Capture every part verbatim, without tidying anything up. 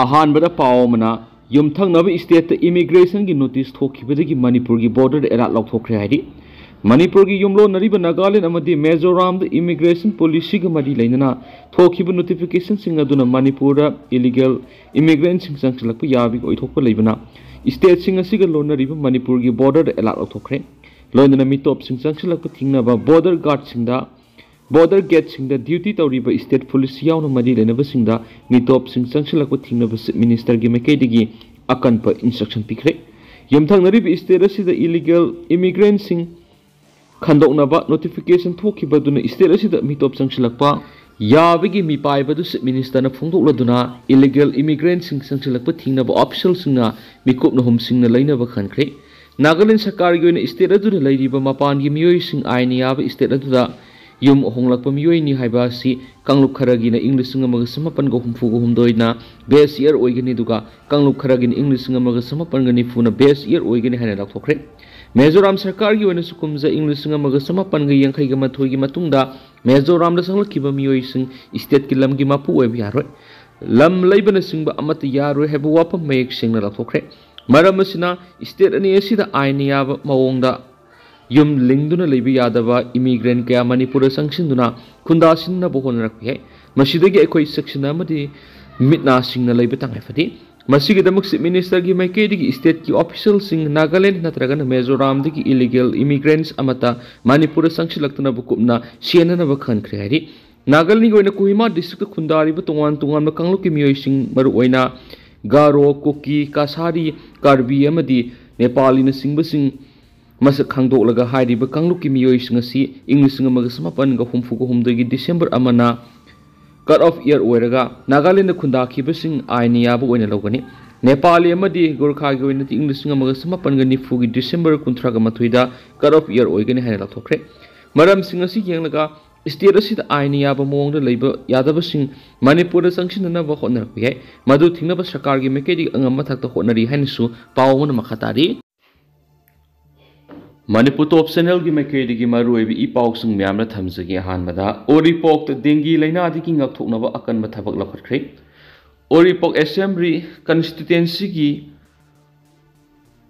ꯑꯍꯥꯟꯕꯗ ꯄꯥꯎ ꯑꯃꯅ, ꯌꯨꯝꯊꯪꯅꯕ stateꯇ immigrationꯒꯤ notice ꯊꯣꯛꯈꯤꯕꯗꯒꯤ ꯃꯅꯤꯄꯨꯔꯒꯤ borderꯗ alert ꯂꯧꯊꯣꯛꯈ꯭ꯔꯦ ꯍꯥꯏꯔꯤ꯫ ꯃꯅꯤꯄꯨꯔꯒꯤ ꯌꯨꯝꯂꯣꯟꯅꯔꯤꯕ ꯅꯥꯒꯥꯂꯦꯟ ꯑꯃꯗꯤ ꯃꯤꯖꯣꯔꯥꯝꯗ immigration policyꯒ ꯃꯔꯤ ꯂꯩꯅꯅ ꯊꯣꯛꯈꯤꯕ notificationꯁꯤꯡ ꯑꯗꯨꯅ ꯃꯅꯤꯄꯨꯔꯗ illegal immigrantꯁꯤꯡ ꯆꯪꯁꯤꯜꯂꯛꯄ ꯌꯥꯕꯒꯤ ꯑꯣꯏꯊꯣꯛꯄ ꯂꯩꯕꯅ stateꯁꯤꯡ ꯑꯁꯤꯒ ꯂꯣꯟꯅꯔꯤꯕ ꯃꯅꯤꯄꯨꯔꯒꯤ borderꯗ alert ꯂꯧꯊꯣꯛꯈ꯭ꯔꯦ꯫ ꯂꯣꯏꯅꯅ ꯃꯤꯇꯣꯞꯁꯤꯡ ꯆꯪꯁꯤꯜꯂꯛꯄ ꯊꯤꯡꯅꯕ border guardꯁꯤꯡꯗ, border gateꯁꯤꯡꯗ duty ꯇꯧꯔꯤꯕ state police ꯌꯥꯎꯅ ꯃꯔꯤ ꯂꯩꯅꯕꯁꯤꯡꯗ ꯃꯤꯇꯣꯞꯁꯤꯡ ꯆꯪꯁꯤꯜꯂꯛꯄ ꯊꯤꯡꯅꯕ Chief Ministerꯒꯤ ꯃꯥꯏꯀꯩꯗꯒꯤ ꯑꯀꯟꯕ instruction ꯄꯤꯈ꯭ꯔꯦ꯫ ꯌꯨꯝꯊꯪꯅꯔꯤꯕ state ꯑꯁꯤꯗ illegal immigrantꯁꯤꯡ ꯈꯟꯗꯣꯛꯅꯕ notification ꯊꯣꯛꯈꯤꯕꯗꯨꯅ state ꯑꯁꯤꯗ ꯃꯤꯇꯣꯞ ꯆꯪꯁꯤꯜꯂꯛꯄ ꯌꯥꯕꯒꯤ ꯃꯤꯄꯥꯏꯕꯗꯨ Chief Ministerꯅ ꯐꯣꯡꯗꯣꯛꯂꯗꯨꯅ illegal immigrantꯁꯤꯡ ꯆꯪꯁꯤꯜꯂꯛꯄ ꯊꯤꯡꯅꯕ officialꯁꯤꯡꯅ ꯃꯤꯀꯨꯞꯅ ꯍꯨꯝꯁꯤꯡꯅ ꯂꯩꯅꯕ ꯈꯟꯈ꯭ꯔꯦ꯫ ꯅꯥꯒꯥꯂꯦꯟ ꯁꯔꯀꯥꯔꯒꯤ ꯑꯣꯏꯅ state ꯑꯗꯨꯗ ꯂꯩꯔꯤꯕ ꯃꯄꯥꯟꯒꯤ ꯃꯤꯑꯣꯏꯁꯤꯡ ꯑꯥꯏꯟ ꯌꯥꯕ state ꯑꯗꯨꯗ ꯌꯨꯝ ꯍꯣꯡꯂꯛꯄ ꯃꯤꯑꯣꯏꯅꯤ ꯍꯥꯏꯕ ꯑꯁꯤ ꯀꯥꯡꯂꯨꯞ ꯈꯔꯒꯤꯅ ꯏꯪ ꯂꯤꯁꯤꯡ ꯑꯃꯒ ꯆꯃꯥꯄꯟꯒ ꯍꯨꯝꯐꯨꯒ ꯍꯨꯝꯗꯣꯏꯅ base year ꯑꯣꯏꯒꯅꯤ, ꯑꯗꯨꯒ ꯀꯥꯡꯂꯨꯞ ꯈꯔꯒꯤꯅ ꯏꯪ ꯂꯤꯁꯤꯡ ꯑꯃꯒ ꯆꯃꯥꯄꯟꯒ ꯅꯤꯐꯨꯅ base year ꯑꯣꯏꯒꯅꯤ ꯍꯥꯏꯅ ꯂꯥꯎꯊꯣꯛꯈ꯭ꯔꯦ꯫ ꯃꯤꯖꯣꯔꯥꯝ ꯁꯔꯀꯥꯔꯒꯤ ꯑꯣꯏꯅꯁꯨ ꯀꯨꯝꯖꯥ ꯏꯪ ꯂꯤꯁꯤꯡ ꯑꯃꯒ ꯆꯃꯥꯄꯟꯒ ꯌꯥꯡꯈꯩꯒ ꯃꯥꯊꯣꯏꯒꯤ ꯃꯇꯨꯡꯗ ꯃꯤꯖꯣꯔꯥꯝꯗ ꯆꯪꯂꯛꯈꯤꯕ ꯃꯤꯑꯣꯏꯁꯤꯡ stateꯀꯤ ꯂꯝꯒꯤ ꯃꯄꯨ ꯑꯣꯏꯕ ꯌꯥꯔꯣꯏ, ꯂꯝ ꯂꯩꯕꯅꯆꯤꯡꯕ ꯑꯃꯠꯇ ꯌꯥꯔꯣꯏ ꯍꯥꯏꯕ ꯋꯥꯐꯝ ꯃꯌꯦꯛ ꯁꯦꯡꯅ ꯂꯥꯎꯊꯣꯛꯈ꯭ꯔꯦ꯫ ꯃꯔꯝ ꯑꯁꯤꯅ state ꯑꯅꯤ ꯑꯁꯤꯗ ꯑꯥꯏꯟ ꯌꯥꯕ ꯃꯑꯣꯡꯗ ꯌꯨꯝ ꯂꯤꯡꯗꯨꯅ ꯂꯩꯕ ꯌꯥꯗꯕ immigrant ꯀꯌꯥ ꯃꯅꯤꯄꯨꯔꯗ ꯆꯪꯁꯤꯟꯗꯨꯅ ꯈꯨꯟꯗꯥꯁꯤꯟꯅꯕ ꯍꯣꯠꯅꯔꯛꯄ ꯌꯥꯏ꯫ ꯃꯁꯤꯗꯒꯤ ꯑꯩꯈꯣꯏ ꯆꯦꯛꯁꯤꯟꯅ ꯑꯃꯗꯤ ꯃꯤꯠ ꯅꯥ ꯁꯤꯡꯅ ꯂꯩꯕ ꯇꯉꯥꯏ ꯐꯗꯦ꯫ ꯃꯁꯤꯒꯤꯗꯃꯛ Chief Ministerꯒꯤ ꯃꯥꯏꯀꯩꯗꯒꯤ stateꯀꯤ officialꯁꯤꯡ ꯅꯥꯒꯥꯂꯦꯟ ꯅꯠꯇ꯭ꯔꯒꯅ ꯃꯤꯖꯣꯔꯥꯝꯗꯒꯤ illegal immigrants ꯑꯃꯠꯇ ꯃꯅꯤꯄꯨꯔꯗ ꯆꯪꯁꯤꯜꯂꯛꯇꯅꯕ ꯀꯨꯞꯅ ꯁꯦꯟꯅꯅꯕ ꯈꯟꯈ꯭ꯔꯦ ꯍꯥꯏꯔꯤ꯫ ꯅꯥꯒꯥꯂꯦꯟꯒꯤ ꯑꯣꯏꯅ ꯀꯣꯍꯤꯃꯥ districtꯀ ꯈꯨꯟꯗꯥꯔꯤꯕ ꯇꯣꯉꯥꯟ ꯇꯣꯉꯥꯟꯕ ꯀꯥꯡꯂꯨꯞꯀꯤ ꯃꯤꯑꯣꯏꯁꯤꯡ, ꯃꯔꯨꯑꯣꯏꯅ ꯒꯥꯔꯣ, ꯀꯨꯀꯤ, ꯀꯁꯥꯔꯤ, ꯀꯥꯔꯕꯤ ꯑꯃꯗꯤ ꯅꯦꯄꯥꯂꯤꯅꯆꯤꯡꯕꯁꯤꯡ ꯃꯁꯛ ꯈꯪꯗꯣꯛꯂꯒ ꯍꯥꯏꯔꯤꯕ ꯀꯥꯡꯂꯨꯞꯀꯤ ꯃꯤꯑꯣꯏꯁꯤꯡ ꯑꯁꯤ ꯏꯪ ꯂꯤꯁꯤꯡ ꯑꯃꯒ ꯆꯃꯥꯄꯟꯒ ꯍꯨꯝꯐꯨꯒ ꯍꯨꯝꯗꯣꯏꯒꯤ December ꯑꯃꯅ cut off year ꯑꯣꯏꯔꯒ ꯅꯥꯒꯥꯂꯦꯟꯗ ꯈꯨꯟꯗꯥꯈꯤꯕꯁꯤꯡ ꯑꯥꯏꯟ ꯌꯥꯕ ꯑꯣꯏꯅ ꯂꯧꯒꯅꯤ꯫ ꯅꯦꯄꯥꯂꯤ ꯑꯃꯗꯤ ꯒꯣꯔꯈꯥꯒꯤ ꯑꯣꯏꯅꯗꯤ ꯏꯪ ꯂꯤꯁꯤꯡ ꯑꯃꯒ ꯆꯃꯥꯄꯟꯒ ꯅꯤꯐꯨꯒꯤ December ꯀꯨꯟꯊ꯭ꯔꯥꯒ ꯃꯥꯊꯣꯏꯗ cut off year ꯑꯣꯏꯒꯅꯤ ꯍꯥꯏꯅ ꯂꯥꯎꯊꯣꯛꯈ꯭ꯔꯦ꯫ ꯃꯔꯝꯁꯤꯡ ꯑꯁꯤ ꯌꯦꯡꯂꯒ state ꯑꯁꯤꯗ ꯑꯥꯏꯟ ꯌꯥꯕ ꯃꯑꯣꯡꯗ ꯂꯩꯕ ꯌꯥꯗꯕꯁꯤꯡ ꯃꯅꯤꯄꯨꯔꯗ ꯆꯪꯁꯤꯟꯅꯅꯕ ꯍꯣꯠꯅꯔꯛꯄ ꯌꯥꯏ꯫ ꯃꯗꯨ ꯊꯤꯡꯅꯕ ꯁꯔꯀꯥꯔꯒꯤ ꯃꯥꯏꯀꯩꯗꯒꯤ ꯑꯉꯝꯕ ꯊꯥꯛꯇ ꯍꯣꯠꯅꯔꯤ ꯍꯥꯏꯅꯁꯨ ꯄꯥꯎ ꯑꯃꯅ ꯃꯈꯥ ꯇꯥꯔꯤ꯫ ꯃꯅꯤꯄꯨꯔ Top Channelꯒꯤ ꯃꯥꯏꯀꯩꯗꯒꯤ ꯃꯔꯨꯑꯣꯏꯕ ꯏ ꯄꯥꯎꯁꯤꯡ ꯃꯌꯥꯝꯅ ꯊꯝꯖꯒꯦ꯫ ꯑꯍꯥꯟꯕꯗ, ꯎꯔꯤꯄꯣꯛꯇ dengue ꯂꯥꯏꯅꯥꯗꯒꯤ ꯉꯥꯛꯊꯣꯛꯅꯕ ꯑꯀꯟꯕ ꯊꯕꯛ ꯂꯧꯈꯠꯈ꯭ꯔꯦ꯫ ꯎꯔꯤꯄꯣꯛ Assembly Constituencyꯒꯤ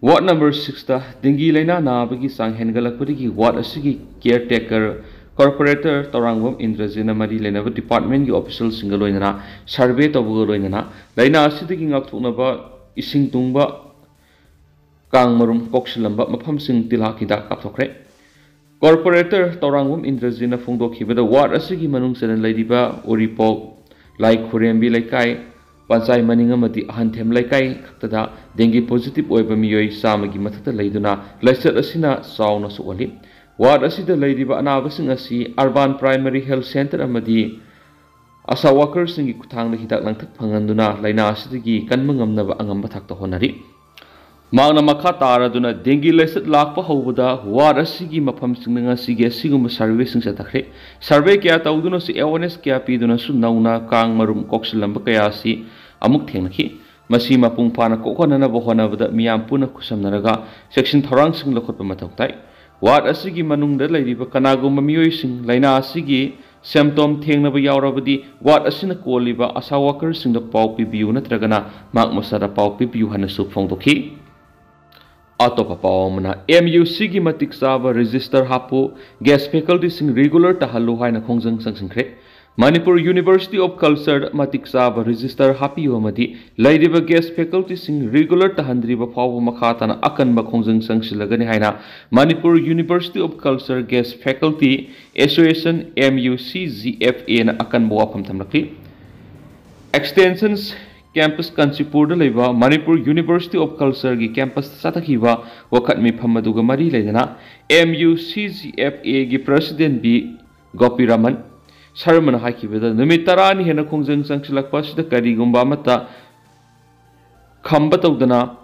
Ward number sixꯇ dengue ꯂꯥꯏꯅꯥ ꯅꯥꯕꯒꯤ ꯆꯥꯡ ꯍꯦꯟꯒꯠꯂꯛꯄꯗꯒꯤ ward ꯑꯁꯤꯒꯤ caretaker corporator ꯇꯧꯔꯥꯡꯕꯝ ꯏꯟꯗ꯭ꯔꯖꯤꯠꯅ ꯃꯔꯤ ꯂꯩꯅꯕ departmentꯀꯤ officialꯁꯤꯡꯒ ꯂꯣꯏꯅꯅ survey ꯇꯧꯕꯒ ꯂꯣꯏꯅꯅ ꯂꯥꯏꯅꯥ ꯑꯁꯤꯗꯒꯤ ꯉꯥꯛꯊꯣꯛꯅꯕ ꯏꯁꯤꯡ ꯇꯨꯡꯕ, ꯀꯥꯡ ꯃꯔꯨꯝ ꯀꯣꯛꯁꯤꯜꯂꯝꯕ ꯃꯐꯝꯁꯤꯡ ꯇꯤꯜꯍꯥꯠ ꯍꯤꯗꯥꯛ ꯀꯥꯞꯊꯣꯛꯈ꯭ꯔꯦ꯫ Corporator ꯇꯧꯔꯥꯡꯕꯝ ꯏꯟꯗ꯭ꯔꯖꯤꯠꯅ ꯐꯣꯡꯗꯣꯛꯈꯤꯕꯗ, ward ꯑꯁꯤꯒꯤ ꯃꯅꯨꯡ ꯆꯟꯅ ꯂꯩꯔꯤꯕ ꯎꯔꯤꯄꯣꯛ, ꯂꯥꯏꯈꯨꯔꯦꯝꯕꯤ ꯂꯩꯀꯥꯏ, ꯄꯟꯆꯥꯏ ꯃꯅꯤꯡ ꯑꯃꯗꯤ ꯑꯍꯟꯊꯦꯝ ꯂꯩꯀꯥꯏ ꯈꯛꯇꯗ dengue positive ꯑꯣꯏꯕ ꯃꯤꯑꯣꯏ ꯆꯥꯝꯃꯒꯤ ꯃꯊꯛꯇ ꯂꯩꯗꯨꯅ ꯂꯥꯏꯆꯠ ꯑꯁꯤꯅ ꯆꯥꯎꯅ ꯁꯣꯛꯍꯜꯂꯤ꯫ Ward ꯑꯁꯤꯗ ꯂꯩꯔꯤꯕ ꯑꯅꯥꯕꯁꯤꯡ ꯑꯁꯤ Urban Primary Health Centre ꯑꯃꯗꯤ ASHA workerꯁꯤꯡꯒꯤ ꯈꯨꯠꯊꯥꯡꯗ ꯍꯤꯗꯥꯛ ꯂꯥꯡꯊꯛ ꯐꯪꯍꯟꯗꯨꯅ ꯂꯥꯏꯅꯥ ꯑꯁꯤꯗꯒꯤ ꯀꯟꯕ ꯉꯝꯅꯕ ꯑꯉꯝꯕ ꯊꯥꯛꯇ ꯍꯣꯠꯅꯔꯤ꯫ ꯃꯍꯥꯛꯅ ꯃꯈꯥ ꯇꯥꯔꯗꯨꯅ, dengue ꯂꯥꯏꯆꯠ ꯂꯥꯛꯄ ꯍꯧꯕꯗ ward ꯑꯁꯤꯒꯤ ꯃꯐꯝꯁꯤꯡꯗ ꯉꯁꯤꯒꯤ ꯑꯁꯤꯒꯨꯝꯕ surveyꯁꯤꯡ ꯆꯠꯊꯈ꯭ꯔꯦ꯫ Survey ꯀꯌꯥ ꯇꯧꯗꯨꯅꯁꯨ, awareness ꯀꯌꯥ ꯄꯤꯗꯨꯅꯁꯨ ꯅꯧꯅ ꯀꯥꯡ ꯃꯔꯨꯝ ꯀꯣꯛꯁꯤꯜꯂꯝꯕ ꯀꯌꯥ ꯑꯁꯤ ꯑꯃꯨꯛ ꯊꯦꯡꯅꯈꯤ꯫ ꯃꯁꯤ ꯃꯄꯨꯡ ꯐꯥꯅ ꯀꯣꯛꯍꯟꯅꯅꯕ ꯍꯣꯠꯅꯕꯗ ꯃꯤꯌꯥꯝ ꯄꯨꯟꯅ ꯈꯨꯠꯁꯝꯅꯔꯒ ꯆꯦꯛꯁꯤꯟ ꯊꯧꯔꯥꯡꯁꯤꯡ ꯂꯧꯈꯠꯄ ꯃꯊꯧ ꯇꯥꯏ꯫ Ward ꯑꯁꯤꯒꯤ ꯃꯅꯨꯡꯗ ꯂꯩꯔꯤꯕ ꯀꯅꯥꯒꯨꯝꯕ ꯃꯤꯑꯣꯏꯁꯤꯡ ꯂꯥꯏꯅꯥ ꯑꯁꯤꯒꯤ symptom ꯊꯦꯡꯅꯕ ꯌꯥꯎꯔꯕꯗꯤ, ward ꯑꯁꯤꯅ ꯀꯣꯜꯂꯤꯕ ASHA workerꯁꯤꯡꯗ ꯄꯥꯎ ꯄꯤꯕꯤꯌꯨ ꯅꯠꯇ꯭ꯔꯒꯅ ꯃꯍꯥꯛ ꯃꯁꯥꯗ ꯄꯥꯎ ꯄꯤꯕꯤꯌꯨ ꯍꯥꯏꯅꯁꯨ ꯐꯣꯡꯗꯣꯛꯈꯤ꯫ ꯑꯇꯣꯞꯄ ꯄꯥꯎ ꯑꯃꯅ, MUCꯒꯤ ꯃꯇꯤꯛ ꯆꯥꯕ register ꯍꯥꯞꯄꯨ, guest facultyꯁꯤꯡ regular ꯇꯥꯍꯜꯂꯨ ꯍꯥꯏꯅ ꯈꯣꯡꯖꯪ ꯆꯪꯁꯤꯟꯈ꯭ꯔꯦ꯫ Manipur University of Culture ꯃꯇꯤꯛ ꯆꯥꯕ register ꯍꯥꯞꯄꯤꯌꯨ ꯑꯃꯗꯤ ꯂꯩꯔꯤꯕ guest facultyꯁꯤꯡ regular ꯇꯥꯍꯟꯗ꯭ꯔꯤꯕ ꯐꯥꯎꯕ ꯃꯈꯥ ꯇꯥꯅ ꯑꯀꯟꯕ ꯈꯣꯡꯖꯪ ꯆꯪꯁꯤꯜꯂꯒꯅꯤ ꯍꯥꯏꯅ Manipur University of Culture Guest Faculty Association, MUCGFAꯅ ꯑꯀꯟꯕ ꯋꯥꯐꯝ ꯊꯝꯂꯛꯂꯤ꯫ Extension Campus ꯀꯥꯟꯆꯤꯄꯨꯔꯗ ꯂꯩꯕ Manipur University of Cultureꯒꯤ campusꯇ ꯆꯠꯊꯈꯤꯕ ꯋꯥꯀꯠ ꯃꯤꯐꯝ ꯑꯗꯨꯒ ꯃꯔꯤ ꯂꯩꯅꯅ MUCGFAꯒꯤ president B ꯒꯣꯄꯤꯔꯃꯟ ꯁꯔꯃꯅ ꯍꯥꯏꯈꯤꯕꯗ, ꯅꯨꯃꯤꯠ ꯇꯔꯥꯅꯤ ꯍꯦꯟꯅ ꯈꯣꯡꯖꯪ ꯆꯪꯁꯤꯜꯂꯛꯄ ꯑꯁꯤꯗ ꯀꯔꯤꯒꯨꯝꯕ ꯑꯃꯠꯇ ꯈꯝꯕ ꯇꯧꯗꯅ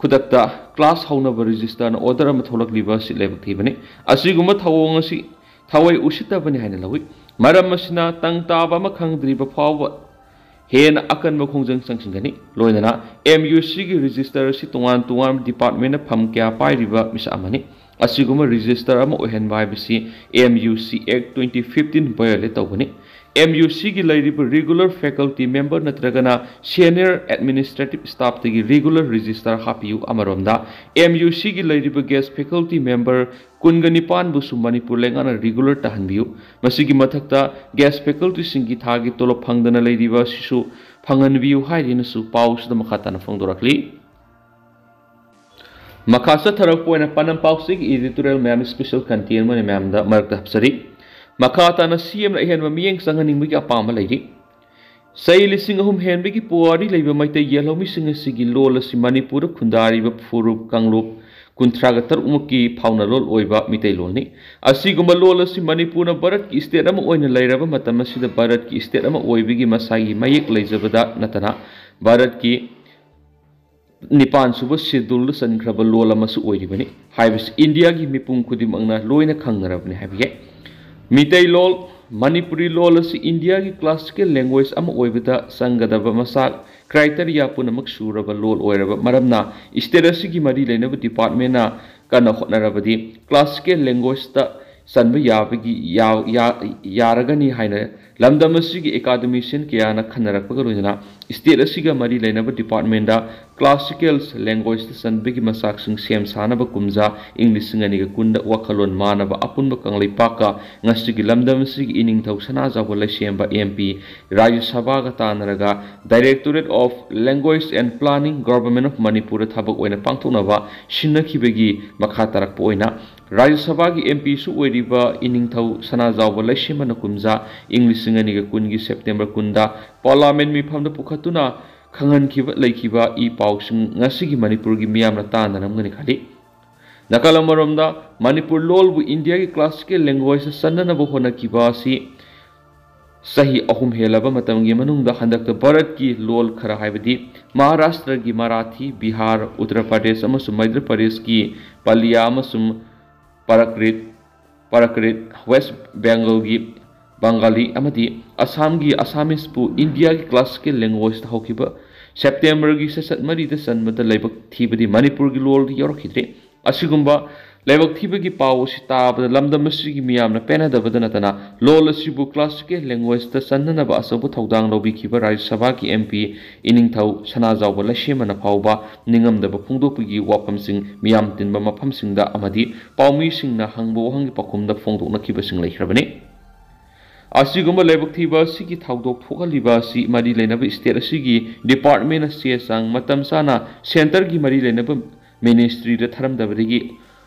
ꯈꯨꯗꯛꯇ class ꯍꯧꯅꯕ registerꯅ order ꯑꯃ ꯊꯣꯛꯂꯛꯂꯤꯕ ꯑꯁꯤ ꯂꯥꯏꯕꯛ ꯊꯤꯕꯅꯤ꯫ ꯑꯁꯤꯒꯨꯝꯕ ꯊꯧꯑꯣꯡ ꯑꯁꯤ ꯊꯑꯣꯏ ꯎꯁꯤꯠꯇꯕꯅꯤ ꯍꯥꯏꯅ ꯂꯧꯏ꯫ ꯃꯔꯝ ꯑꯁꯤꯅ ꯇꯪ ꯇꯥꯕ ꯑꯃ ꯈꯪꯗ꯭ꯔꯤꯕ ꯐꯥꯎꯕ ꯍꯦꯟꯅ ꯑꯀꯟꯕ ꯈꯣꯡꯖꯪ ꯆꯪꯁꯤꯟꯒꯅꯤ꯫ ꯂꯣꯏꯅꯅ MUCꯒꯤ register ꯑꯁꯤ ꯇꯣꯉꯥꯟ ꯇꯣꯉꯥꯟꯕ departmentꯅ ꯐꯝ ꯀꯌꯥ ꯄꯥꯏꯔꯤꯕ ꯃꯤꯁꯛ ꯑꯃꯅꯤ꯫ ꯑꯁꯤꯒꯨꯝꯕ register ꯑꯃ ꯑꯣꯏꯍꯟꯕ ꯍꯥꯏꯕꯁꯤ MUC Act twenty fifteen violate ꯇꯧꯕꯅꯤ꯫ ꯑꯦꯝ ꯌꯨ ꯁꯤꯒꯤ ꯂꯩꯔꯤꯕ regular faculty member ꯅꯠꯇ꯭ꯔꯒꯅ senior administrative staffꯇꯒꯤ regular registrar ꯍꯥꯞꯄꯤꯌꯨ꯫ ꯑꯃꯔꯣꯝꯗ, ꯑꯦꯝ ꯌꯨ ꯁꯤꯒꯤ ꯂꯩꯔꯤꯕ guest faculty member ꯀꯨꯟꯒ ꯅꯤꯄꯥꯟꯕꯨꯁꯨ ꯃꯅꯤꯄꯨꯔ ꯂꯩꯉꯥꯛꯅ regular ꯇꯥꯍꯟꯕꯤꯌꯨ꯫ ꯃꯁꯤꯒꯤ ꯃꯊꯛꯇ, guest facultyꯁꯤꯡꯒꯤ ꯊꯥꯒꯤ ꯇꯣꯂꯣꯞ ꯐꯪꯗꯅ ꯂꯩꯔꯤꯕ ꯑꯁꯤꯁꯨ ꯐꯪꯍꯟꯕꯤꯌꯨ ꯍꯥꯏꯔꯤꯅꯁꯨ ꯄꯥꯎꯁꯤꯗ ꯃꯈꯥ ꯇꯥꯅ ꯐꯣꯡꯗꯣꯔꯛꯂꯤ꯫ ꯃꯈꯥ ꯆꯠꯊꯔꯛꯄ ꯑꯣꯏꯅ ꯄꯥꯟꯗꯝ ꯄꯥꯎꯆꯦꯒꯤ editorial ꯃꯌꯥꯝ special content ꯑꯃꯅ ꯃꯌꯥꯝꯗ ꯃꯔꯛꯇ ꯍꯥꯞꯆꯔꯤ꯫ ꯃꯈꯥ ꯇꯥꯅ ꯁꯤ ꯑꯦꯝꯅ ꯑꯍꯦꯟꯕ ꯃꯤꯠꯌꯦꯡ ꯆꯪꯍꯟꯅꯤꯡꯕꯒꯤ ꯑꯄꯥꯝꯕ ꯂꯩꯔꯤ꯫ ꯆꯍꯤ ꯂꯤꯁꯤꯡ ꯑꯍꯨꯝ ꯍꯦꯟꯕꯒꯤ ꯄꯨꯋꯥꯔꯤ ꯂꯩꯕ ꯃꯩꯇꯩ ꯌꯦꯜꯍꯧꯃꯤꯁꯤꯡ ꯑꯁꯤꯒꯤ ꯂꯣꯜ ꯑꯁꯤ ꯃꯅꯤꯄꯨꯔꯗ ꯈꯨꯟꯗꯥꯔꯤꯕ ꯐꯨꯔꯨꯞ ꯀꯥꯡꯂꯨꯞ ꯀꯨꯟꯊ꯭ꯔꯥꯒ ꯇꯔꯨꯛꯃꯨꯛꯀꯤ ꯐꯥꯎꯅ ꯂꯣꯜ ꯑꯣꯏꯕ ꯃꯤꯇꯩꯂꯣꯟꯅꯤ꯫ ꯑꯁꯤꯒꯨꯝꯕ ꯂꯣꯜ ꯑꯁꯤ ꯃꯅꯤꯄꯨꯔꯅ ꯚꯥꯔꯠꯀꯤ state ꯑꯃ ꯑꯣꯏꯅ ꯂꯩꯔꯕ ꯃꯇꯝ ꯑꯁꯤꯗ ꯚꯥꯔꯠꯀꯤ state ꯑꯃ ꯑꯣꯏꯕꯒꯤ ꯃꯁꯥꯒꯤ ꯃꯌꯦꯛ ꯂꯩꯖꯕꯗ ꯅꯠꯇꯅ ꯚꯥꯔꯠꯀꯤ ꯅꯤꯄꯥꯟ ꯁꯨꯕ scheduleꯗ ꯆꯟꯈ꯭ꯔꯕ ꯂꯣꯜ ꯑꯃꯁꯨ ꯑꯣꯏꯔꯤꯕꯅꯤ ꯍꯥꯏꯕꯁꯤ ꯏꯟꯗꯤꯌꯥꯒꯤ ꯃꯤꯄꯨꯝ ꯈꯨꯗꯤꯡꯃꯛꯅ ꯂꯣꯏꯅ ꯈꯪꯅꯔꯕꯅꯤ ꯍꯥꯏꯕ ꯌꯥꯏ꯫ ꯃꯤꯇꯩꯂꯣꯜ, ꯃꯅꯤꯄꯨꯔꯤ ꯂꯣꯜ ꯑꯁꯤ ꯏꯟꯗꯤꯌꯥꯒꯤ classical language ꯑꯃ ꯑꯣꯏꯕꯗ ꯆꯪꯒꯗꯕ ꯃꯆꯥꯛ criteria ꯄꯨꯝꯅꯃꯛ ꯁꯨꯔꯕ ꯂꯣꯜ ꯑꯣꯏꯔꯕ ꯃꯔꯝꯅ state ꯑꯁꯤꯒꯤ ꯃꯔꯤ ꯂꯩꯅꯕ departmentꯅ ꯀꯟꯅ ꯍꯣꯠꯅꯔꯕꯗꯤ classical languageꯇ ꯆꯟꯕ ꯌꯥꯕꯒꯤ ꯌꯥ-, ꯌꯥ-, ꯌꯥꯔꯒꯅꯤ ꯍꯥꯏꯅ ꯂꯝꯗꯝ ꯑꯁꯤꯒꯤ academician ꯀꯌꯥꯅ ꯈꯟꯅꯔꯛꯄꯒ ꯂꯣꯏꯅꯅ state ꯑꯁꯤꯒ ꯃꯔꯤ ꯂꯩꯅꯕ departmentꯗ classical languageꯇ ꯆꯟꯕꯒꯤ ꯃꯆꯥꯛꯁꯤꯡ ꯁꯦꯝ ꯁꯥꯅꯕ ꯀꯨꯝꯖꯥ ꯏꯪ ꯂꯤꯁꯤꯡ ꯑꯅꯤꯒ ꯀꯨꯟꯗ ꯋꯥꯈꯜꯂꯣꯟ ꯃꯥꯟꯅꯕ ꯑꯄꯨꯟꯕ ꯀꯪꯂꯩꯄꯥꯛꯀ ꯉꯁꯤꯒꯤ ꯂꯝꯗꯝ ꯑꯁꯤꯒꯤ ꯏꯅꯤꯡꯊꯧ ꯁꯅꯥꯖꯥꯎꯕ ꯂꯩꯁꯦꯝꯕ M P ꯔꯥꯖ꯭ꯌ ꯁꯚꯥꯒ ꯇꯥꯟꯅꯔꯒ Directorate of Language and Planning, Government of ꯃꯅꯤꯄꯨꯔꯗ ꯊꯕꯛ ꯑꯣꯏꯅ ꯄꯥꯡꯊꯣꯛꯅꯕ ꯁꯤꯟꯅꯈꯤꯕꯒꯤ ꯃꯈꯥ ꯇꯥꯔꯛꯄ ꯑꯣꯏꯅ ꯔꯥꯖ꯭ꯌ ꯁꯚꯥꯒꯤ M Pꯁꯨ ꯑꯣꯏꯔꯤꯕ ꯏꯅꯤꯡꯊꯧ ꯁꯅꯥꯖꯥꯎꯕ ꯂꯩꯁꯦꯝꯕꯅ ꯀꯨꯝꯖꯥ ꯏꯪ ꯂꯤꯁꯤꯡ ꯑꯅꯤꯒ ꯀꯨꯟꯒꯤ September ꯀꯨꯟꯗ Parliament ꯃꯤꯐꯝꯗ ꯄꯨꯈꯠꯇꯨꯅ ꯈꯪꯍꯟꯈꯤꯕ ꯂꯩꯈꯤꯕ ꯏ ꯄꯥꯎꯁꯤꯡ ꯉꯁꯤꯒꯤ ꯃꯅꯤꯄꯨꯔꯒꯤ ꯃꯤꯌꯥꯝꯅ ꯇꯥꯅꯔꯝꯒꯅꯤ ꯈꯜꯂꯤ꯫ ꯅꯥꯀꯜ ꯑꯃꯔꯣꯝꯗ, ꯃꯅꯤꯄꯨꯔ ꯂꯣꯜꯕꯨ ꯏꯟꯗꯤꯌꯥꯒꯤ classical language« ꯆꯟꯅꯅꯕ ꯍꯣꯠꯅꯈꯤꯕ ꯑꯁꯤ ꯆꯍꯤ ꯑꯍꯨꯝ ꯍꯦꯜꯂꯕ ꯃꯇꯝꯒꯤ ꯃꯅꯨꯡꯗ ꯍꯟꯗꯛꯇ ꯚꯥꯔꯠꯀꯤ ꯂꯣꯜ ꯈꯔ ꯍꯥꯏꯕꯗꯤ ꯃꯍꯥꯔꯥꯁꯇ꯭ꯔꯒꯤ ꯃꯔꯥꯊꯤ, ꯕꯤꯍꯥꯔ, ꯎꯠꯇꯔ ꯄ꯭ꯔꯗꯦꯁ ꯑꯃꯁꯨꯡ ꯃꯩꯙ꯭ꯔ ꯄ꯭ꯔꯗꯦꯁꯀꯤ ꯄꯂꯤꯌꯥ ꯑꯃꯁꯨꯡ ꯄ꯭ꯔꯥꯀ꯭ꯔꯤꯠ, ꯄ꯭ꯔꯥꯀ꯭ꯔꯤꯠ, ꯋꯦꯁ ꯕꯦꯡꯒꯜꯒꯤ ꯕꯪꯒꯥꯂꯤ ꯑꯃꯗꯤ ꯑꯁꯥꯝꯒꯤ ꯑꯁꯥꯃꯤꯁꯄꯨ ꯏꯟꯗꯤꯌꯥꯒꯤ classical languageꯇ ꯍꯧꯈꯤꯕ Septemberꯒꯤ ꯁꯦꯁꯟ ꯃꯔꯤꯗ ꯆꯟꯕꯗ ꯂꯥꯏꯕꯛ ꯊꯤꯕꯗꯤ ꯃꯅꯤꯄꯨꯔꯒꯤ ꯂꯣꯜꯗ ꯌꯥꯎꯔꯛꯈꯤꯗ꯭ꯔꯦ꯫ ꯑꯁꯤꯒꯨꯝꯕ ꯂꯥꯏꯕꯛ ꯊꯤꯕꯒꯤ ꯄꯥꯎ ꯑꯁꯤ ꯇꯥꯕꯗ ꯂꯝꯗꯝ ꯑꯁꯤꯒꯤ ꯃꯤꯌꯥꯝꯅ ꯄꯦꯟꯅꯗꯕꯗ ꯅꯠꯇꯅ ꯂꯣꯜ ꯑꯁꯤꯕꯨ classical languageꯇ ꯆꯟꯅꯅꯕ ꯑꯆꯧꯕ ꯊꯧꯗꯥꯡ ꯂꯧꯕꯤꯈꯤꯕ ꯔꯥꯖ꯭ꯌ ꯁꯚꯥꯒꯤ MP ꯏꯅꯤꯡꯊꯧ ꯁꯅꯥꯖꯥꯎꯕ ꯂꯩꯁꯦꯝꯕꯅ ꯐꯥꯎꯕ ꯅꯤꯡꯉꯝꯗꯕ ꯐꯣꯡꯗꯣꯛꯄꯒꯤ ꯋꯥꯐꯝꯁꯤꯡ ꯃꯤꯌꯥꯝ ꯇꯤꯟꯕ ꯃꯐꯝꯁꯤꯡꯗ ꯑꯃꯗꯤ ꯄꯥꯎꯃꯤꯁꯤꯡꯅ ꯍꯪꯕ ꯋꯥꯍꯪꯒꯤ ꯄꯥꯎꯈꯨꯝꯗ ꯐꯣꯡꯗꯣꯛꯅꯈꯤꯕꯁꯤꯡ ꯂꯩꯈ꯭ꯔꯕꯅꯤ꯫ ꯑꯁꯤꯒꯨꯝꯕ ꯂꯥꯏꯕꯛ ꯊꯤꯕ ꯑꯁꯤꯒꯤ ꯊꯧꯗꯣꯛ ꯊꯣꯛꯍꯜꯂꯤꯕ ꯑꯁꯤ ꯃꯔꯤ ꯂꯩꯅꯕ state ꯑꯁꯤꯒꯤ departmentꯅ ꯆꯦ ꯆꯥꯡ ꯃꯇꯝ ꯆꯥꯅ centreꯒꯤ ꯃꯔꯤ ꯂꯩꯅꯕ ministryꯗ ꯊꯥꯔꯝꯗꯕꯗꯒꯤ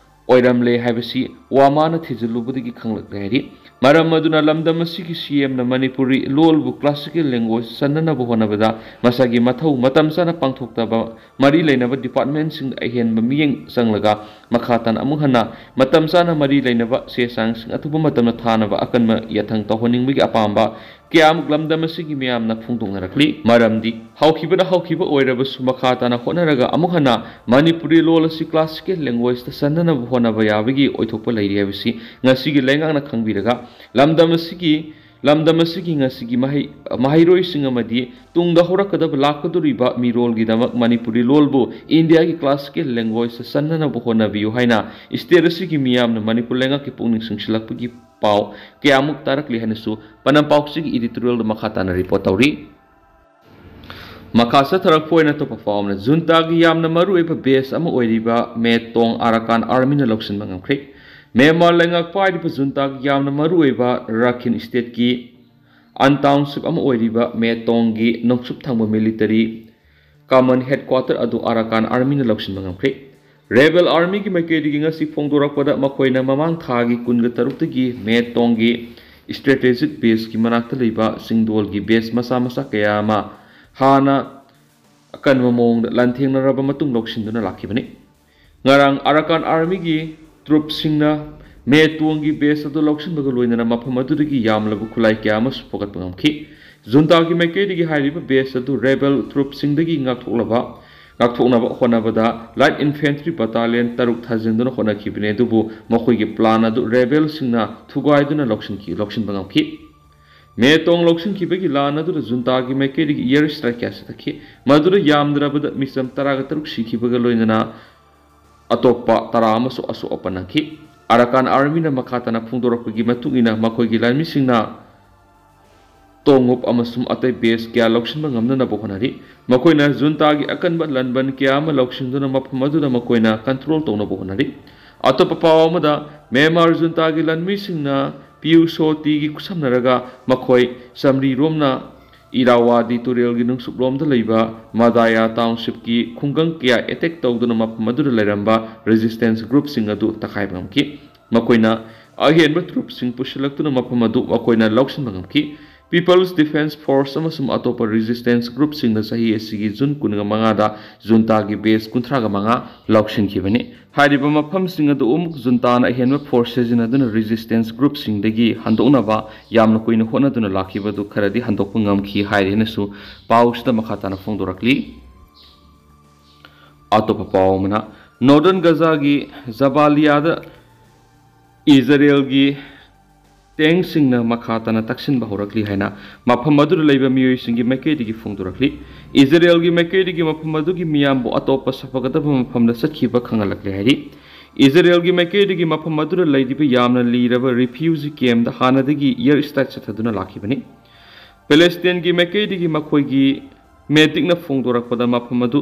ꯑꯣꯏꯔꯝꯂꯦ ꯍꯥꯏꯕꯁꯤ ꯋꯥꯃꯥꯅ ꯊꯤꯖꯤꯜꯂꯨꯕꯗꯒꯤ ꯈꯪꯂꯛꯂꯦ ꯍꯥꯏꯔꯤ꯫ ꯃꯔꯝ ꯑꯗꯨꯅ ꯂꯝꯗꯝ ꯑꯁꯤꯒꯤ CMꯅ ꯃꯅꯤꯄꯨꯔꯤ ꯂꯣꯜꯕꯨ classical language ꯆꯟꯅꯅꯕ ꯍꯣꯠꯅꯕꯗ ꯃꯁꯥꯒꯤ ꯃꯊꯧ ꯃꯇꯝ ꯆꯥꯅ ꯄꯥꯡꯊꯣꯛꯇꯕ ꯃꯔꯤ ꯂꯩꯅꯕ departmentꯁꯤꯡꯗ ꯑꯍꯦꯟꯕ ꯃꯤꯠꯌꯦꯡ ꯆꯪꯂꯒ ꯃꯈꯥ ꯇꯥꯅ ꯑꯃꯨꯛ ꯍꯟꯅ ꯃꯇꯝ ꯆꯥꯅ ꯃꯔꯤ ꯂꯩꯅꯕ ꯆꯦ ꯆꯥꯡꯁꯤꯡ ꯑꯊꯨꯕ ꯃꯇꯝꯗ ꯊꯥꯅꯕ ꯑꯀꯟꯕ ꯌꯥꯊꯪ ꯇꯧꯍꯟꯅꯤꯡꯕꯒꯤ ꯑꯄꯥꯝꯕ ꯀꯌꯥꯃꯨꯛ ꯂꯝꯗꯝ ꯑꯁꯤꯒꯤ ꯃꯤꯌꯥꯝꯅ ꯐꯣꯡꯗꯣꯛꯅꯔꯛꯂꯤ꯫ ꯃꯔꯝꯗꯤ ꯍꯧꯈꯤꯕꯅ ꯍꯧꯈꯤꯕ ꯑꯣꯏꯔꯕꯁꯨ ꯃꯈꯥ ꯇꯥꯅ ꯍꯣꯠꯅꯔꯒ ꯑꯃꯨꯛ ꯍꯟꯅ ꯃꯅꯤꯄꯨꯔꯤ ꯂꯣꯜ ꯑꯁꯤ classical language૰ꯇ ꯆꯟꯅꯅꯕ ꯍꯣꯠꯅꯕ ꯌꯥꯕꯒꯤ ꯑꯣꯏꯊꯣꯛꯄ ꯂꯩꯔꯤ ꯍꯥꯏꯕꯁꯤ ꯉꯁꯤꯒꯤ ꯂꯩꯉꯥꯛꯅ ꯈꯪꯕꯤꯔꯒ ꯂꯝꯗꯝ ꯑꯁꯤꯒꯤ ꯂꯝꯗꯝ ꯑꯁꯤꯒꯤ ꯉꯁꯤꯒꯤ ꯃꯍꯩ ꯃꯍꯩꯔꯣꯏꯁꯤꯡ ꯑꯃꯗꯤ ꯇꯨꯡꯗ ꯍꯧꯔꯛꯀꯗꯕ ꯂꯥꯛꯀꯗꯧꯔꯤꯕ ꯃꯤꯔꯣꯜꯒꯤꯗꯃꯛ ꯃꯅꯤꯄꯨꯔꯤ ꯂꯣꯜꯕꯨ ꯏꯟꯗꯤꯌꯥꯒꯤ classical languageꯇ ꯆꯟꯅꯅꯕ ꯍꯣꯠꯅꯕꯤꯌꯨ ꯍꯥꯏꯅ state ꯑꯁꯤꯒꯤ ꯃꯤꯌꯥꯝꯅ ꯃꯅꯤꯄꯨꯔ ꯂꯩꯉꯥꯛꯀꯤ ꯄꯨꯛꯅꯤꯡ ꯆꯤꯡꯁꯤꯜꯂꯛꯄꯒꯤ ꯄꯥꯎ ꯀꯌꯥꯃꯨꯛ ꯇꯥꯔꯛꯂꯤ ꯍꯥꯏꯅꯁꯨ ꯄꯅꯝ ꯄꯥꯎꯆꯦꯒꯤ editorialꯗ ꯃꯈꯥ ꯇꯥꯅ report ꯇꯧꯔꯤ꯫ ꯃꯈꯥ ꯆꯠꯊꯔꯛꯄ ꯑꯣꯏꯅ ꯑꯇꯣꯞꯄ ꯄꯥꯎ ꯑꯃꯅ, ꯖꯨꯟꯇꯥꯒꯤ ꯌꯥꯝꯅ ꯃꯔꯨꯑꯣꯏꯕ base ꯑꯃ ꯑꯣꯏꯔꯤꯕ ꯃꯦꯇꯣꯡ ꯑꯔꯥꯀꯥꯟ armyꯅ ꯂꯧꯁꯤꯟꯕ ꯉꯝꯈ꯭ꯔꯦ꯫ ꯃ꯭ꯌꯥꯟꯃꯥꯔ ꯂꯩꯉꯥꯛ ꯄꯥꯏꯔꯤꯕ ꯖꯨꯟꯇꯥꯒꯤ ꯌꯥꯝꯅ ꯃꯔꯨꯑꯣꯏꯕ ꯔꯥꯈꯤꯟ stateꯀꯤ ꯑꯟ township ꯑꯃ ꯑꯣꯏꯔꯤꯕ ꯃꯦꯇꯣꯡꯒꯤ ꯅꯣꯡꯆꯨꯞ ꯊꯪꯕ military command headquarter ꯑꯗꯨ ꯑꯔꯥꯀꯥꯟ armyꯅ ꯂꯧꯁꯤꯟꯕ ꯉꯝꯈ꯭ꯔꯦ꯫ Rebel armyꯒꯤ ꯃꯥꯏꯀꯩꯗꯒꯤ ꯉꯁꯤ ꯐꯣꯡꯗꯣꯔꯛꯄꯗ ꯃꯈꯣꯏꯅ ꯃꯃꯥꯡ ꯊꯥꯒꯤ ꯀꯨꯟꯒ ꯇꯔꯨꯛꯇꯒꯤ ꯃꯦꯇꯣꯡꯒꯤ strategic baseꯀꯤ ꯃꯅꯥꯛꯇ ꯂꯩꯕ ꯆꯤꯡꯗꯣꯜꯒꯤ base ꯃꯆꯥ ꯃꯆꯥ ꯀꯌꯥ ꯑꯃ ꯍꯥꯟꯅ ꯑꯀꯟꯕ ꯃꯑꯣꯡꯗ ꯂꯥꯟꯊꯦꯡꯅꯔꯕ ꯃꯇꯨꯡ ꯂꯧꯁꯤꯟꯗꯨꯅ ꯂꯥꯛꯈꯤꯕꯅꯤ꯫ ꯉꯔꯥꯡ ꯑꯔꯥꯀꯥꯟ armyꯒꯤ troopꯁꯤꯡꯅ ꯃꯦꯇꯣꯡꯒꯤ base ꯑꯗꯨ ꯂꯧꯁꯤꯟꯕꯒ ꯂꯣꯏꯅꯅ ꯃꯐꯝ ꯑꯗꯨꯗꯒꯤ ꯌꯥꯝꯂꯕ ꯈꯨꯠꯂꯥꯏ ꯀꯌꯥ ꯑꯃꯁꯨ ꯄꯨꯈꯠꯄ ꯉꯝꯈꯤ꯫ ꯖꯨꯟꯇꯥꯒꯤ ꯃꯥꯏꯀꯩꯗꯒꯤ ꯍꯥꯏꯔꯤꯕ base ꯑꯗꯨ rebel troopꯁꯤꯡꯗꯒꯤ ꯉꯥꯛꯊꯣꯛꯂꯕ ꯉꯥꯛꯊꯣꯛꯅꯕ ꯍꯣꯠꯅꯕꯗ light infantry battalion ꯇꯔꯨꯛ ꯊꯥꯖꯤꯟꯗꯨꯅ ꯍꯣꯠꯅꯈꯤꯕꯅꯤ, ꯑꯗꯨꯕꯨ ꯃꯈꯣꯏꯒꯤ plan ꯑꯗꯨ rebelꯁꯤꯡꯅ ꯊꯨꯒꯥꯏꯗꯨꯅ ꯂꯧꯁꯤꯟꯈꯤ ꯂꯧꯁꯤꯟꯕ ꯉꯝꯈꯤ꯫ ꯃꯦꯇꯣꯡ ꯂꯧꯁꯤꯟꯈꯤꯕꯒꯤ ꯂꯥꯟ ꯑꯗꯨꯗ ꯖꯨꯟꯇꯥꯒꯤ ꯃꯥꯏꯀꯩꯗꯒꯤ air strike ꯀꯌꯥ ꯆꯠꯊꯈꯤ꯫ ꯃꯗꯨꯗ ꯌꯥꯝꯗ꯭ꯔꯕꯗ ꯃꯤꯆꯝ ꯇꯔꯥꯒ ꯇꯔꯨꯛ ꯁꯤꯈꯤꯕꯒ ꯂꯣꯏꯅꯅ ꯑꯇꯣꯞꯄ ꯇꯔꯥ ꯑꯃꯁꯨ ꯑꯁꯣꯛ ꯑꯄꯟ ꯅꯪꯈꯤ꯫ ꯑꯔꯥꯀꯥꯟ ꯑꯥꯔꯃꯤꯅ ꯃꯈꯥ ꯇꯥꯅ ꯐꯣꯡꯗꯣꯔꯛꯄꯒꯤ ꯃꯇꯨꯡ ꯏꯟꯅ, ꯃꯈꯣꯏꯒꯤ ꯂꯥꯟꯃꯤꯁꯤꯡꯅ ꯇꯣꯡꯎꯞ ꯑꯃꯁꯨꯡ ꯑꯇꯩ ꯕꯦꯖ ꯀꯌꯥ ꯂꯧꯁꯤꯟꯕ ꯉꯝꯅꯅꯕ ꯍꯣꯠꯅꯔꯤ꯫ ꯃꯈꯣꯏꯅ ꯖꯨꯟꯇꯥꯒꯤ ꯑꯀꯟꯕ ꯂꯥꯟꯕꯟ ꯀꯌꯥ ꯑꯃ ꯂꯧꯁꯤꯟꯗꯨꯅ ꯃꯐꯝ ꯑꯗꯨꯗ ꯃꯈꯣꯏꯅ ꯀꯟꯇ꯭ꯔꯣꯜ ꯇꯧꯅꯕ ꯍꯣꯠꯅꯔꯤ꯫ ꯑꯇꯣꯞꯄ ꯄꯥꯎ ꯑꯃꯗ, ꯃ꯭ꯌꯥꯟꯃꯥꯔ ꯖꯨꯟꯇꯥꯒꯤ ꯂꯥꯟꯃꯤꯁꯤꯡꯅ ꯄꯤꯌꯨ ꯁꯣ ꯇꯤꯒꯤ ꯈꯨꯠꯁꯝꯅꯔꯒ ꯃꯈꯣꯏ ꯆꯝꯔꯤꯔꯣꯝꯅ ꯏꯔꯥꯋꯥꯗꯤ ꯇꯨꯔꯦꯜꯒꯤ ꯅꯨꯡꯆꯨꯞꯂꯣꯝꯗ ꯂꯩꯕ ꯃꯗꯥꯌꯥ ꯇꯥꯎꯟꯁꯤꯞꯀꯤ ꯈꯨꯡꯒꯪ ꯀꯌꯥ ꯑꯦꯇꯦꯛ ꯇꯧꯗꯨꯅ ꯃꯐꯝ ꯑꯗꯨꯗ ꯂꯩꯔꯝꯕ ꯔꯦꯖꯤꯁꯇꯦꯟꯁ ꯒ꯭ꯔꯨꯞꯁꯤꯡ ꯑꯗꯨ ꯇꯛꯈꯥꯏꯕ ꯉꯝꯈꯤ꯫ ꯃꯈꯣꯏꯅ ꯑꯍꯦꯟꯕ ꯇ꯭ꯔꯨꯞꯁꯤꯡ ꯄꯨꯁꯤꯜꯂꯛꯇꯨꯅ ꯃꯐꯝ ꯑꯗꯨ ꯃꯈꯣꯏꯅ ꯂꯧꯁꯤꯟꯕ ꯉꯝꯈꯤ꯫ ꯄꯤꯄꯜꯁ ꯗꯤꯐꯦꯟꯁ ꯐꯣꯔꯁ ꯑꯃꯁꯨꯡ ꯑꯇꯣꯞꯄ ꯔꯦꯖꯤꯁꯇꯦꯟꯁ ꯒ꯭ꯔꯨꯞꯁꯤꯡꯅ ꯆꯍꯤ ꯑꯁꯤꯒꯤ ꯖꯨꯟ ꯀꯨꯟꯃꯉꯥꯗ ꯖꯨꯟꯇꯥꯒꯤ ꯕꯦꯖ ꯀꯨꯟꯊ꯭ꯔꯥꯒ ꯃꯉꯥ ꯂꯧꯁꯤꯟꯈꯤꯕꯅꯤ꯫ ꯍꯥꯏꯔꯤꯕ ꯃꯐꯝꯁꯤꯡ ꯑꯗꯨ ꯑꯃꯨꯛ ꯖꯨꯟꯇꯥꯅ ꯑꯍꯦꯟꯕ ꯐꯣꯔꯁ ꯁꯤꯖꯤꯟꯅꯗꯨꯅ ꯔꯦꯖꯤꯁꯇꯦꯟꯁ ꯒ꯭ꯔꯨꯞꯁꯤꯡꯗꯒꯤ ꯍꯟꯗꯣꯛꯅꯕ ꯌꯥꯝꯅ ꯀꯨꯏꯅ ꯍꯣꯠꯅꯗꯨꯅ ꯂꯥꯛꯈꯤꯕ ꯑꯗꯨ ꯈꯔꯗꯤ ꯍꯟꯗꯣꯛꯄ ꯉꯝꯈꯤ ꯍꯥꯏꯔꯦꯅꯁꯨ ꯄꯥꯎꯁꯤꯗ ꯃꯈꯥ ꯇꯥꯅ ꯐꯣꯡꯗꯣꯔꯛꯂꯤ꯫ ꯑꯇꯣꯞꯄ ꯄꯥꯎ ꯑꯃꯅ, ꯅꯣꯔꯗꯔꯟ ꯒꯖꯥꯒꯤ ꯖꯕꯥꯂꯤꯌꯥꯗ ꯏꯖꯔꯦꯜꯒꯤ ꯇꯦꯡꯁꯤꯡꯅ ꯃꯈꯥ ꯇꯥꯅ ꯇꯛꯁꯤꯟꯕ ꯍꯧꯔꯛꯂꯤ ꯍꯥꯏꯅ ꯃꯐꯝ ꯑꯗꯨꯗ ꯂꯩꯕ ꯃꯤꯑꯣꯏꯁꯤꯡꯒꯤ ꯃꯥꯏꯀꯩꯗꯒꯤ ꯐꯣꯡꯗꯣꯔꯛꯂꯤ꯫ ꯏꯖꯔꯦꯜꯒꯤ ꯃꯥꯏꯀꯩꯗꯒꯤ ꯃꯐꯝ ꯑꯗꯨꯒꯤ ꯃꯤꯌꯥꯝꯕꯨ ꯑꯇꯣꯞꯄ ꯁꯥꯐꯒꯗꯕ ꯃꯐꯝꯗ ꯆꯠꯈꯤꯕ ꯈꯪꯍꯜꯂꯛꯂꯦ ꯍꯥꯏꯔꯤ꯫ ꯏꯖꯔꯦꯜꯒꯤ ꯃꯥꯏꯀꯩꯗꯒꯤ ꯃꯐꯝ ꯑꯗꯨꯗ ꯂꯩꯔꯤꯕ ꯌꯥꯝꯅ ꯂꯤꯔꯕ ꯔꯤꯐ꯭ꯌꯨꯖꯤ ꯀꯦꯝꯗ ꯍꯥꯟꯅꯗꯒꯤ ꯏꯌꯔ ꯁ꯭ꯇ꯭ꯔꯥꯏꯛ ꯆꯠꯊꯗꯨꯅ ꯂꯥꯛꯈꯤꯕꯅꯤ꯫ ꯄꯦꯂꯦꯁꯇꯤꯟꯒꯤ ꯃꯥꯏꯀꯩꯗꯒꯤ ꯃꯈꯣꯏꯒꯤ ꯃꯦꯗꯤꯛꯅ ꯐꯣꯡꯗꯣꯔꯛꯄꯗ, ꯃꯐꯝ ꯑꯗꯨ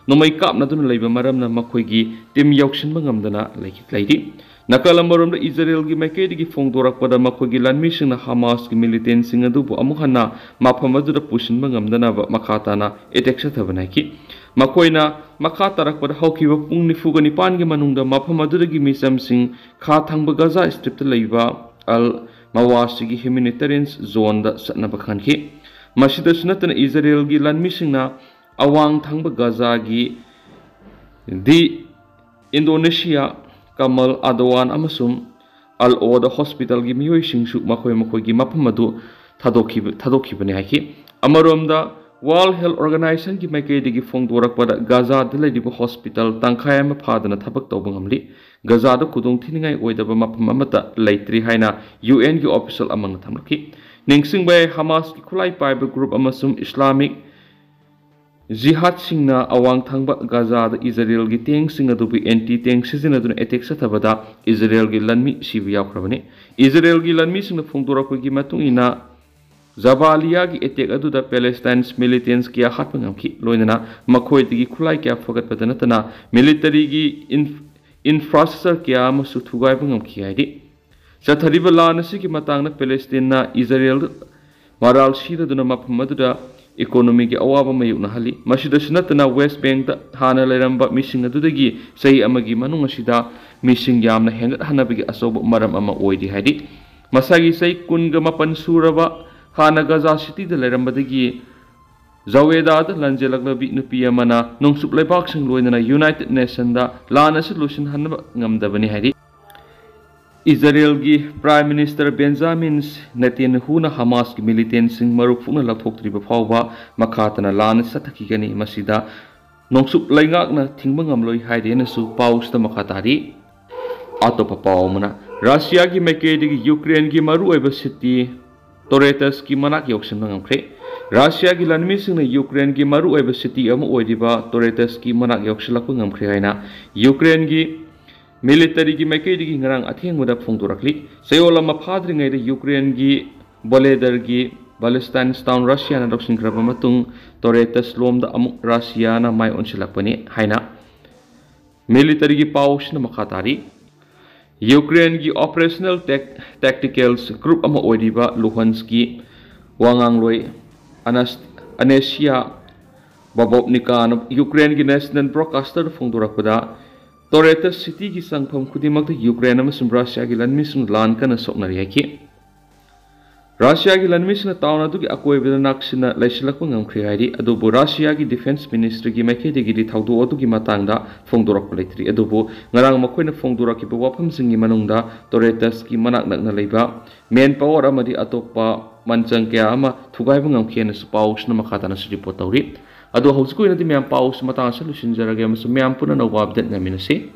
ꯅꯣꯡꯃꯩ ꯀꯥꯞꯅꯗꯨꯅ ꯂꯩꯕ ꯃꯔꯝꯅ ꯃꯈꯣꯏꯒꯤ ꯇꯤꯝ ꯌꯧꯁꯤꯟꯕ ꯉꯝꯗꯅ ꯂꯩꯈꯤ-, ꯂꯩꯔꯤ꯫ ꯅꯥꯀꯜ ꯑꯃꯔꯣꯝꯗ, ꯏꯖꯔꯦꯜꯒꯤ ꯃꯥꯏꯀꯩꯗꯒꯤ ꯐꯣꯡꯗꯣꯔꯛꯄꯗ, ꯃꯈꯣꯏꯒꯤ ꯂꯥꯟꯃꯤꯁꯤꯡꯅ ꯍꯃꯥꯁꯀꯤ ꯃꯤꯂꯤꯇꯦꯟꯁꯤꯡ ꯑꯗꯨꯕꯨ ꯑꯃꯨꯛ ꯍꯟꯅ ꯃꯐꯝ ꯑꯗꯨꯗ ꯄꯨꯁꯤꯟꯕ ꯉꯝꯗꯅꯕ ꯃꯈꯥ ꯇꯥꯅ ꯑꯦꯇꯦꯛ ꯆꯠꯊꯕ ꯅꯥꯏꯈꯤ꯫ ꯃꯈꯣꯏꯅ ꯃꯈꯥ ꯇꯥꯔꯛꯄꯗ, ꯍꯧꯈꯤꯕ ꯄꯨꯡ ꯅꯤꯐꯨꯒ ꯅꯤꯄꯥꯟꯒꯤ ꯃꯅꯨꯡꯗ ꯃꯐꯝ ꯑꯗꯨꯗꯒꯤ ꯃꯤꯆꯝꯁꯤꯡ ꯈꯥ ꯊꯪꯕ ꯒꯖꯥ ꯁ꯭ꯇ꯭ꯔꯤꯞꯇ ꯂꯩꯕ ꯑꯜ ꯃꯋꯥꯁꯤꯒꯤ ꯍ꯭ꯌꯨꯃꯦꯅꯤꯇꯦꯔꯤꯌꯟ ꯖꯣꯟꯗ ꯆꯠꯅꯕ ꯈꯟꯈꯤ꯫ ꯃꯁꯤꯗꯁꯨ ꯅꯠꯇꯅ, ꯏꯖꯔꯦꯜꯒꯤ ꯂꯥꯟꯃꯤꯁꯤꯡꯅ ꯑꯋꯥꯡ ꯊꯪꯕ ꯒꯖꯥꯒꯤ ꯗꯤ ꯏꯟꯗꯣꯅꯦꯁꯤꯌꯥ ꯀꯃꯜ ꯑꯗꯋꯥꯟ ꯑꯃꯁꯨꯡ ꯑꯜ ꯑꯣꯗ ꯍꯣꯁꯄꯤꯇꯥꯜꯒꯤ ꯃꯤꯑꯣꯏꯁꯤꯡꯁꯨ ꯃꯈꯣꯏ ꯃꯈꯣꯏꯒꯤ ꯃꯐꯝ ꯑꯗꯨ ꯊꯥꯗꯣꯛꯈꯤꯕ-, ꯊꯥꯗꯣꯛꯈꯤꯕꯅꯤ ꯍꯥꯏꯈꯤ꯫ ꯑꯃꯔꯣꯝꯗ, ꯋꯥꯔꯜꯗ ꯍꯦꯜꯊ ꯑꯣꯔꯒꯅꯥꯏꯖꯦꯁꯟꯒꯤ ꯃꯥꯏꯀꯩꯗꯒꯤ ꯐꯣꯡꯗꯣꯔꯛꯄꯗ, ꯒꯥꯖꯥꯗ ꯂꯩꯔꯤꯕ ꯍꯣꯁꯄꯤꯇꯥꯜ ꯇꯪꯈꯥꯏ ꯑꯃ ꯐꯥꯗꯅ ꯊꯕꯛ ꯇꯧꯕ ꯉꯝꯂꯤ꯫ ꯒꯥꯖꯥꯗ ꯈꯨꯗꯣꯡꯊꯤꯅꯤꯡꯉꯥꯏ ꯑꯣꯏꯗꯕ ꯃꯐꯝ ꯑꯃꯠꯇ ꯂꯩꯇ꯭ꯔꯤ ꯍꯥꯏꯅ ꯌꯨ ꯑꯦꯟꯒꯤ ꯑꯣꯐꯤꯁꯤꯌꯦꯜ ꯑꯃꯅ ꯊꯝꯂꯛꯈꯤ꯫ ꯅꯤꯡꯁꯤꯡꯕ ꯌꯥꯏ, ꯍꯃꯥꯁꯀꯤ ꯈꯨꯠꯂꯥꯏ ꯄꯥꯏꯕ ꯒ꯭ꯔꯨꯞ ꯑꯃꯁꯨꯡ ꯏꯁꯂꯥꯃꯤꯛ ꯖꯤꯍꯥꯗꯁꯤꯡꯅ ꯑꯋꯥꯡ ꯊꯪꯕ ꯒꯥꯖꯥꯗ ꯏꯖꯔꯦꯜꯒꯤ ꯇꯦꯡꯁꯤꯡ ꯑꯗꯨꯕꯨ ꯑꯦꯟꯇꯤ ꯇꯦꯡ ꯁꯤꯖꯤꯟꯅꯗꯨꯅ ꯑꯦꯇꯦꯛ ꯆꯠꯊꯕꯗ ꯏꯖꯔꯦꯜꯒꯤ ꯂꯥꯟꯃꯤ ꯁꯤꯕ ꯌꯥꯎꯈ꯭ꯔꯕꯅꯤ꯫ ꯏꯖꯔꯦꯜꯒꯤ ꯂꯥꯟꯃꯤꯁꯤꯡꯅ ꯐꯣꯡꯗꯣꯔꯛꯄꯒꯤ ꯃꯇꯨꯡ ꯏꯟꯅ, ꯖꯕꯥꯂꯤꯌꯥꯒꯤ ꯑꯦꯇꯦꯛ ꯑꯗꯨꯗ ꯄꯦꯂꯦꯁꯇꯥꯏꯟꯁ ꯃꯤꯂꯤꯇꯦꯟꯁ ꯀꯌꯥ ꯍꯥꯠꯄ ꯉꯝꯈꯤ, ꯂꯣꯏꯅꯅ ꯃꯈꯣꯏꯗꯒꯤ ꯈꯨꯠꯂꯥꯏ ꯀꯌꯥ ꯐꯒꯠꯄꯗ ꯅꯠꯇꯅ ꯃꯤꯂꯤꯇꯔꯤꯒꯤ ꯏꯟꯐ-, ꯏꯟꯐ꯭ꯔꯥꯁ꯭ꯇ꯭ꯔꯛꯆꯔ ꯀꯌꯥ ꯑꯃꯁꯨ ꯊꯨꯒꯥꯏꯕ ꯉꯝꯈꯤ ꯍꯥꯏꯔꯤ꯫ ꯆꯠꯊꯔꯤꯕ ꯂꯥꯟ ꯑꯁꯤꯒꯤ ꯃꯇꯥꯡꯗ ꯄꯦꯂꯦꯁꯇꯤꯟꯅ ꯏꯖꯔꯦꯜ ꯃꯔꯥꯜ ꯁꯤꯔꯗꯨꯅ ꯃꯐꯝ ꯑꯗꯨꯗ ꯏꯀꯣꯅꯣꯃꯤꯒꯤ ꯑꯋꯥꯕ ꯃꯥꯌꯣꯛꯅꯍꯜꯂꯤ꯫ ꯃꯁꯤꯗꯁꯨ ꯅꯠꯇꯅ, ꯋꯦꯁ ꯕꯦꯡꯛꯇ ꯍꯥꯟꯅ ꯂꯩꯔꯝꯕ ꯃꯤꯁꯤꯡ ꯑꯗꯨꯗꯒꯤ ꯆꯍꯤ ꯑꯃꯒꯤ ꯃꯅꯨꯡ ꯑꯁꯤꯗ ꯃꯤꯁꯤꯡ ꯌꯥꯝꯅ ꯍꯦꯟꯒꯠꯍꯟꯅꯕꯒꯤ ꯑꯆꯧꯕ ꯃꯔꯝ ꯑꯃ ꯑꯣꯏꯔꯤ ꯍꯥꯏꯔꯤ꯫ ꯃꯁꯥꯒꯤ ꯆꯍꯤ ꯀꯨꯟꯒ ꯃꯥꯄꯟ ꯁꯨꯔꯕ, ꯍꯥꯟꯅ ꯒꯖꯥ ꯁꯤꯇꯤꯗ ꯂꯩꯔꯝꯕꯗꯒꯤ ꯖꯋꯦꯗꯥꯗ ꯂꯥꯟꯖꯦꯜꯂꯛꯂꯕꯤ ꯅꯨꯄꯤ ꯑꯃꯅ ꯅꯣꯡꯆꯨꯞ ꯂꯩꯕꯥꯛꯁꯤꯡ, ꯂꯣꯏꯅꯅ ꯌꯨꯅꯥꯏꯇꯦꯗ ꯅꯦꯁꯟꯗ ꯂꯥꯟ ꯑꯁꯤ ꯂꯣꯏꯁꯤꯟꯍꯟꯕ ꯉꯝꯗꯕꯅꯤ ꯍꯥꯏꯔꯤ꯫ ꯏꯖꯔꯦꯜꯒꯤ ꯄ꯭ꯔꯥꯏꯝ ꯃꯤꯅꯤꯁꯇꯔ ꯕꯦꯟꯖꯥꯃꯤꯟ ꯅꯦꯇꯦꯟꯍꯨꯅ ꯍꯃꯥꯁꯀꯤ ꯃꯤꯂꯤꯇꯦꯟꯁꯤꯡ ꯃꯔꯨꯞ ꯐꯨꯛꯅ ꯂꯧꯊꯣꯛꯇ꯭ꯔꯤꯕ ꯐꯥꯎꯕ ꯃꯈꯥ ꯇꯥꯅ ꯂꯥꯟ ꯆꯠꯊꯈꯤꯒꯅꯤ, ꯃꯁꯤꯗ ꯅꯣꯡꯆꯨꯞ ꯂꯩꯉꯥꯛꯅ ꯊꯤꯡꯕ ꯉꯝꯂꯣꯏ ꯍꯥꯏꯔꯦꯅꯁꯨ ꯄꯥꯎꯁꯤꯗ ꯃꯈꯥ ꯇꯥꯔꯤ꯫ ꯑꯇꯣꯞꯄ ꯄꯥꯎ ꯑꯃꯅ, ꯔꯁꯤꯌꯥꯒꯤ ꯃꯥꯏꯀꯩꯗꯒꯤ ꯌꯨꯀ꯭ꯔꯦꯟꯒꯤ ꯃꯔꯨꯑꯣꯏꯕ ꯁꯤꯇꯤ ꯇꯣꯔꯦꯇꯁꯀꯤ ꯃꯅꯥꯛ ꯌꯧꯁꯤꯟꯕ ꯉꯝꯈ꯭ꯔꯦ꯫ ꯔꯁꯤꯌꯥꯒꯤ ꯂꯥꯟꯃꯤꯁꯤꯡꯅ ꯌꯨꯀ꯭ꯔꯦꯟꯒꯤ ꯃꯔꯨꯑꯣꯏꯕ ꯁꯤꯇꯤ ꯑꯃ ꯑꯣꯏꯔꯤꯕ ꯇꯣꯔꯦꯇꯁꯀꯤ ꯃꯅꯥꯛ ꯌꯧꯁꯤꯜꯂꯛꯄ ꯉꯝꯈ꯭ꯔꯦ ꯍꯥꯏꯅ ꯌꯨꯀ꯭ꯔꯦꯟꯒꯤ ꯃꯤꯂꯤꯇꯔꯤꯒꯤ ꯃꯥꯏꯀꯩꯗꯒꯤ ꯉꯔꯥꯡ ꯑꯊꯦꯡꯕꯗ ꯐꯣꯡꯗꯣꯔꯛꯂꯤ꯫ ꯆꯌꯣꯜ ꯑꯃ ꯐꯥꯗ꯭ꯔꯤꯉꯩꯗ ꯌꯨꯀ꯭ꯔꯦꯟꯒꯤ ꯕꯣꯂꯦꯗꯔꯒꯤ ꯕꯥꯂꯤꯁꯇꯥꯏꯟꯁ ꯇꯥꯎꯟ ꯔꯁꯤꯌꯥꯅ ꯂꯧꯁꯤꯟꯈ꯭ꯔꯕ ꯃꯇꯨꯡ, ꯇꯣꯔꯦꯇꯁ ꯂꯣꯝꯗ ꯑꯃꯨꯛ ꯔꯁꯤꯌꯥꯅ ꯃꯥꯏ ꯑꯣꯟꯁꯤꯜꯂꯛꯄꯅꯤ ꯍꯥꯏꯅ ꯃꯤꯂꯤꯇꯔꯤꯒꯤ ꯄꯥꯎꯁꯤꯅ ꯃꯈꯥ ꯇꯥꯔꯤ꯫ ꯌꯨꯀ꯭ꯔꯦꯟꯒꯤ ꯑꯣꯄꯔꯦꯁꯅꯦꯜ ꯇꯦꯛ-, ꯇꯦꯛꯇꯤꯀꯦꯜꯁ ꯒ꯭ꯔꯨꯞ ꯑꯃ ꯑꯣꯏꯔꯤꯕ ꯂꯨꯍꯟꯁꯀꯤ ꯋꯥꯉꯥꯡꯂꯣꯏ ꯑꯅꯁ-, ꯑꯅꯦꯁꯤꯌꯥ ꯕꯕꯣꯞꯅꯤꯀꯥꯅ ꯌꯨꯀ꯭ꯔꯦꯟꯒꯤ ꯅꯦꯁꯅꯦꯜ ꯕ꯭ꯔꯣꯗꯀꯥꯁꯇꯔꯗ ꯐꯣꯡꯗꯣꯔꯛꯄꯗ, ꯇꯣꯔꯦꯇꯁ ꯁꯤꯇꯤꯒꯤ ꯆꯪꯐꯝ ꯈꯨꯗꯤꯡꯃꯛꯇ ꯌꯨꯀ꯭ꯔꯦꯟ ꯑꯃꯁꯨꯡ ꯔꯁꯤꯌꯥꯒꯤ ꯂꯥꯟꯃꯤꯁꯤꯡ ꯂꯥꯟ ꯀꯟꯅ ꯁꯣꯛꯅꯔꯤ ꯍꯥꯏꯈꯤ꯫ ꯔꯁꯤꯌꯥꯒꯤ ꯂꯥꯟꯃꯤꯁꯤꯡꯅ ꯇꯥꯎꯟ ꯑꯗꯨꯒꯤ ꯑꯀꯣꯏꯕꯗ ꯅꯛꯁꯤꯟꯅ ꯂꯩꯁꯤꯜꯂꯛꯄ ꯉꯝꯈ꯭ꯔꯦ ꯍꯥꯏꯔꯤ, ꯑꯗꯨꯕꯨ ꯔꯁꯤꯌꯥꯒꯤ ꯗꯤꯐꯦꯟꯁ ꯃꯤꯅꯤꯁꯇ꯭ꯔꯤꯒꯤ ꯃꯥꯏꯀꯩꯗꯒꯤꯗꯤ ꯊꯧꯗꯣꯛ ꯑꯗꯨꯒꯤ ꯃꯇꯥꯡꯗ ꯐꯣꯡꯗꯣꯔꯛꯄ ꯂꯩꯇ꯭ꯔꯤ꯫ ꯑꯗꯨꯕꯨ ꯉꯔꯥꯡ ꯃꯈꯣꯏꯅ ꯐꯣꯡꯗꯣꯔꯛꯈꯤꯕ ꯋꯥꯐꯝꯁꯤꯡꯒꯤ ꯃꯅꯨꯡꯗ ꯇꯣꯔꯦꯇꯁꯀꯤ ꯃꯅꯥꯛ ꯅꯛꯅ ꯂꯩꯕ ꯃꯦꯟ ꯄꯥꯋꯔ ꯑꯃꯗꯤ ꯑꯇꯣꯞꯄ ꯃꯟꯆꯪ ꯀꯌꯥ ꯑꯃ ꯊꯨꯒꯥꯏꯕ ꯉꯝꯈꯤ ꯍꯥꯏꯅꯁꯨ ꯄꯥꯎꯁꯤꯅ ꯃꯈꯥ ꯇꯥꯅꯁꯨ ꯔꯤꯄꯣꯔꯠ ꯇꯧꯔꯤ꯫ ꯑꯗꯣ ꯍꯧꯖꯤꯛꯀꯤ ꯑꯣꯏꯅꯗꯤ ꯃꯌꯥꯝ ꯄꯥꯎꯁꯤ ꯃꯇꯥꯡ ꯑꯁꯤꯗ ꯂꯣꯏꯁꯤꯟꯖꯔꯒꯦ ꯑꯃꯁꯨꯡ ꯃꯌꯥꯝ ꯄꯨꯟꯅ ꯑꯅꯧꯕ ꯑꯞꯗꯦꯠ ꯉꯥꯏꯃꯤꯟꯅꯁꯤ꯫